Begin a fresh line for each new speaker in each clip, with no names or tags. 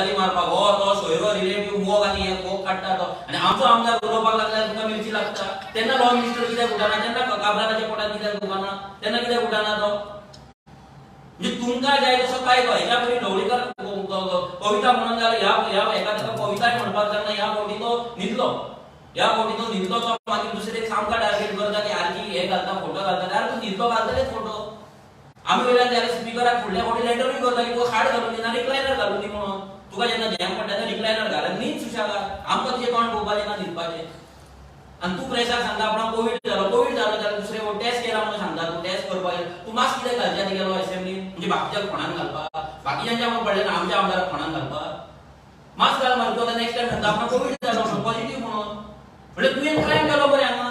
गजाली मारपाक. हो तो सोयरो, रिलेटीव, मोग आनी हे मोग काडटा तो. आनी आमचो आमदार उलोवपाक लागल्यार तुमकां मिरची लागता. तेन्ना लॉ मिनिस्टर कित्याक उठना? तेन्ना काब्रालाच्या पोटात कित्याक दुखना? तेन्ना कित्याक उठना तो? म्हणजे तुमकां जाय तसो कायदो. हेच्या पयलीं ढवळीकर कविता म्हणून जाल्यार ह्या ह्या हेका ताका कविताय म्हणपाक जायना. ह्या फावटी तो न्हिदलो, ह्या फावटी तो न्हिदलो. तो मागीर दुसरे दीस आमकां टार्गेट करता की आरजी हे घालता, फोटो घालता. आरे, तूं न्हिदलो, घालतलेच फोटो. आमी वयल्यान जाल्यार स्पिकराक फुडल्या फावटी लेटरूय करता की तुका खाट घालून दी ना, रिक्लायनर घालून दी म्हणून. तुका जेन्ना झेम पडटा तेन्ना रिक्लायनर घाल आनी न्हीद सुशेगाद. आमकां तुजें तोंड पळोवपाचें ना, न्हिदपाचें. आनी तूं प्रेसाक सांगता आपणाक कोवीड जालो. कोवीड जालो जाल्यार दुसरे टेस्ट केला म्हणून सांगता तूं. टेस्ट करपाक तूं मास्क कित्याक घालचे आनी गेलो असेंब्लीन? म्हणजे बाकीच्या फोणान घालपाक? बाकीच्यांच्या आमकां पडलें ना, आमच्या आमदाराक फोणान घालपाक? मास्क घाल मरे तूं. आतां नेक्स्ट टायम सांगता आपणाक कोवीड जालो म्हणून, पॉझिटिव्ह म्हणून. म्हणजे तुवें क्रायम केलो बरें हांगा.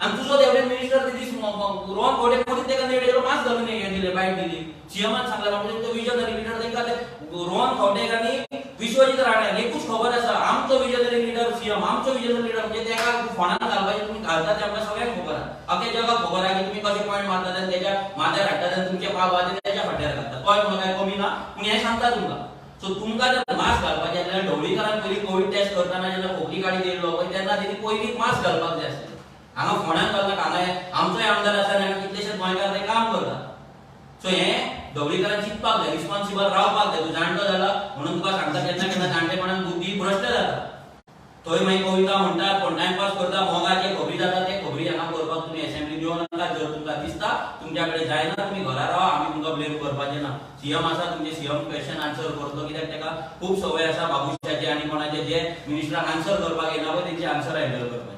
आनी तुजो देवडेन मिनिस्टर ते दीस रोहन खंवटे मदीं ताका नेट येयलो, मास्क घालून हें दिलें, बायट दिली. सीएमान सांगलें. म्हणजे तो विजनरी लिडर. तांकां ते रोहन खंवटेक आनी विश्वजीत राणे एकूच खबर आसा, आमचो विजनरी लिडर सीएम. आमचो विजनरी लिडर म्हणजे ताका फोणान घालपाचें तुमी घालता तें आमकां सगळ्यांक खबर आसा. अख्ख्या जगाक खबर आसा की तुमी कशे पॉयंट मारतात आनी तेच्या माथ्यार हाडटात आनी तुमचे पाव आहा ते तेच्या फाट्यार घालतात. तोय म्हणून काय कमी ना, पूण हें सांगता तुमकां. सो तुमकां जर मास्क घालपाचें जाल्यार ढवळीकरान पयलीं कोवीड टेस्ट करतना जेन्ना खोकली काडीत येयल्लो पळय, तेन्ना तेणी पयलीं मास्क घालपाक जाय आसलें. हांगा फोंड्यान घालनाका. हांगा आमचोय आमदार आसा आनी हांगा कितलेशेच गोंयकार ते काम करतात. सो हें ढवळीकरान चिंतपाक जाय, रिस्पॉन्सिबल रावपाक जाय. तूं जाणटो जाला म्हणून तुका सांगता, केन्ना केन्ना जाणटेपणान बुद्धी भ्रश्ट जाता. थंय मागीर कविता म्हणटात, कोण टायमपास करता, मोगाचे खबरी जाता. ते खबरी हांगा करपाक तुमी असेंब्लीन येवं नाका. जर तुमकां दिसता तुमच्या कडेन जायना, तुमी घरा रावा. आमी तुमकां ब्लेम करपाचें ना. सीएम आसा तुमचे, सीएम क्वेश्चन आन्सर करतलो, कित्याक ताका खूब संवय आसा बाबुशाचे आनी कोणाचे जे मिनिस्टरांक आन्सर करपाक येना पळय, तेंचे आन्सर हँडल करपाचे.